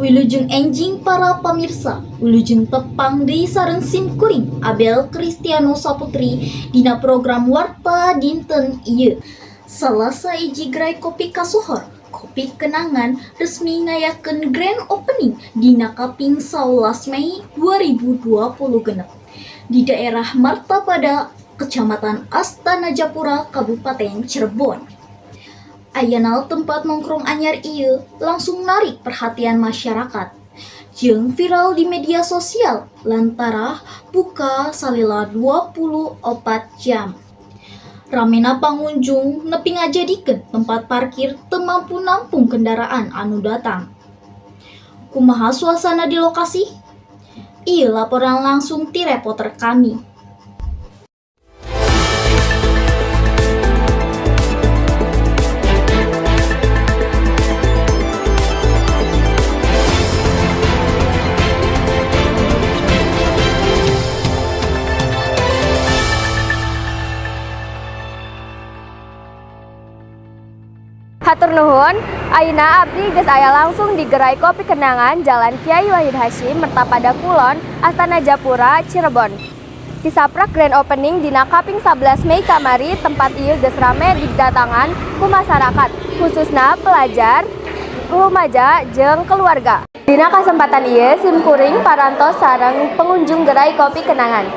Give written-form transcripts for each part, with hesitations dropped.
Wilujeng enjing para pamirsa, wilujeng tepang deui sareng sim kuring Abel Kristiano Saputri dina program Warta dinten ieu. Salasa hiji gerai kopi kasohor, Kopi Kenangan, resmi ngayakeun grand opening dina kaping 11 Mei 2026 di daerah Martapada, Kecamatan Astanajapura, Kabupaten Cirebon. Ayana tempat nongkrong anyar ieu langsung narik perhatian masyarakat jeung viral di media sosial lantara buka salila 24 jam. Ramena pangunjung nepi ngajadikeun tempat parkir teu mampu nampung kendaraan anu datang. Kumaha suasana di lokasi? Ieu laporan langsung ti reporter kami. Hatur nuhun, ayeuna abdi geus aya langsung di Gerai Kopi Kenangan, Jalan Kiai Wahid Hasyim, Mertapada Kulon, Astanajapura, Cirebon. Tisaprak grand opening dina kaping 11 Mei kamari, tempat ieu geus rame didatangan ku masyarakat, khususna pelajar, rumaja jeung keluarga. Dina kasempatan ieu sim kuring parantos sareng pengunjung Gerai Kopi Kenangan.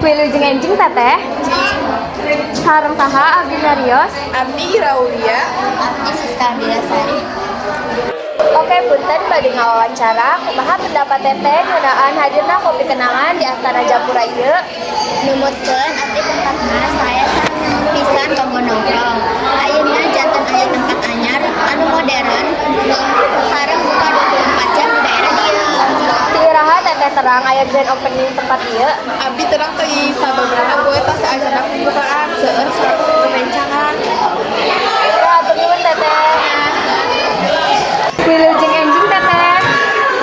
Wilujeng enjing, Teteh. Sareng saha abdi nyarios? Abdi Raulia. Abdi Siska Sari. Oke, punten bade ngawawancara, kumaha pendapat Teteh ngeunaan hadirna Kopi Kenangan di Astanajapura ieu? Numutkeun abdi, tempatna sae pisan kanggo nongkrong. Ayeuna janten aya tempat anyar anu modern sareng buka 24 jam di daerah dieu. Ti iraha Teteh terang aya grand opening tempat ieu? Abdi terang ti sababaraha poe tos acara pembukaan, seueur sareng rerencangan. Ya, hatur nuhun, Teteh. Wilujeng enjing, Teteh.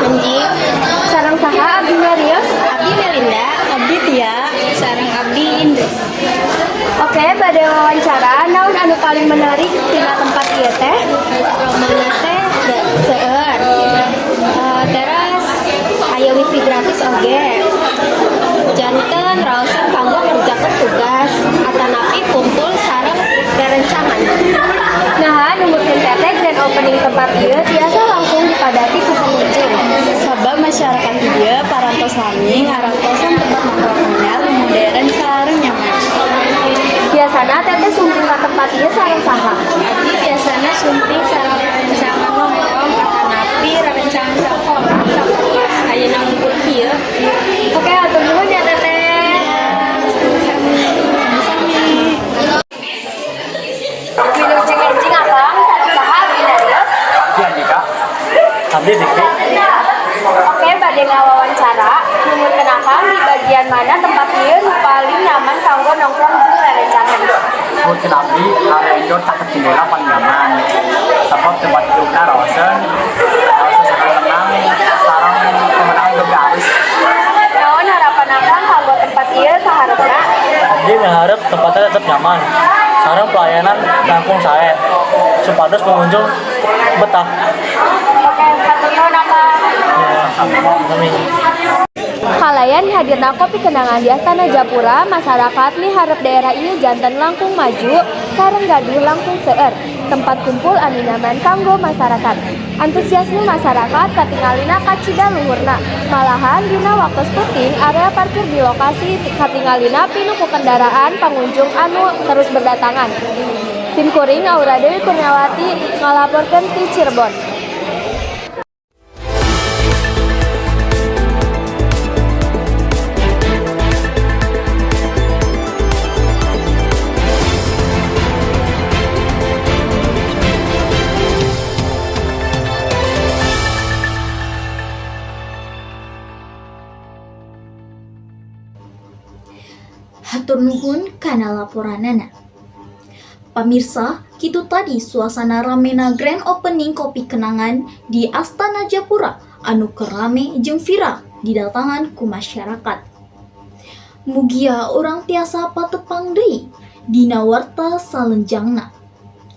Enjing. Sareng saha abdi nyarios? Abdi Melinda, Abdi Tia, sareng Abdi Indri. Oke, bade wawancara, naon anu paling menarik tina tempat ieu teh? Promona teh seueur. Teras aya wifi gratis oge. Janten raosan kanggo ngerjakeun tugas atanapi kumpul sareng rerencangan. Nah, numutkeun Teteh, grand opening tempat ieu tiasa langsung dipadati ku pengunjung? Sabab masyarakat di dieu parantos lami ngarantosan tempat nongkrong anyar, modern sareng nyaman. Biasana Teteh sumping ka tempat ieu sareng saha? Abdi biasana sumping sareng rerencangan nongkrong atanapi rerencangan sakola sapertos ayeuna ngumpul kieu. Oke, hatur nuhun ya, Teteh. Sami-sami. Wilujeng enjing, Akang, sareng saha abdi nyarios? Abdi Andika. Abdi Dikri. Oke, bade ngawawancara, numutkeun Akang, di bagian mana tempat ieu nu paling nyaman kanggo nongkrong jeung rerencangan? Mungkin abdi area indoor caket jendela paling nyaman. Sebab tempat dudukna raoseun, raoseun sangat tenang, sareng pemandangan juga halus. Naon harapan Akang kanggo tempat ieu saharepna? Abdi berharap tempatnya tetap nyaman. Sareng pelayanan langkung sae supados pengunjung betah. Oke, hatur nuhun, Akang. Ya, sami. Kalayan hadirna Kopi Kenangan di Astanajapura, masyarakat miharep daerah ieu janten langkung maju sareng gaduh langkung seueur tempat kumpul anu nyaman kanggo masyarakat. Antusiasme masyarakat katingalina kacida luhurna. Malahan dina waktu peuting, area parkir di lokasi katingalina pinuh ku kendaraan pengunjung anu terus berdatangan. Sim kuring Aura Dewi Kurniawati ngalaporkeun ti Cirebon. Hatur nuhun kana laporanana. Pamirsa, kitu tadi suasana ramena grand opening Kopi Kenangan di Astanajapura anu keur rame jeung viral didatangan ku masyarakat. Mugia urang tiasa patepang deui dina warta salenjangna.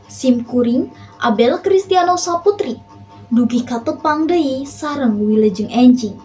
Sim kuring Abel Kristiano Saputri. Dugi katepang deui sareng wilujeng enjing.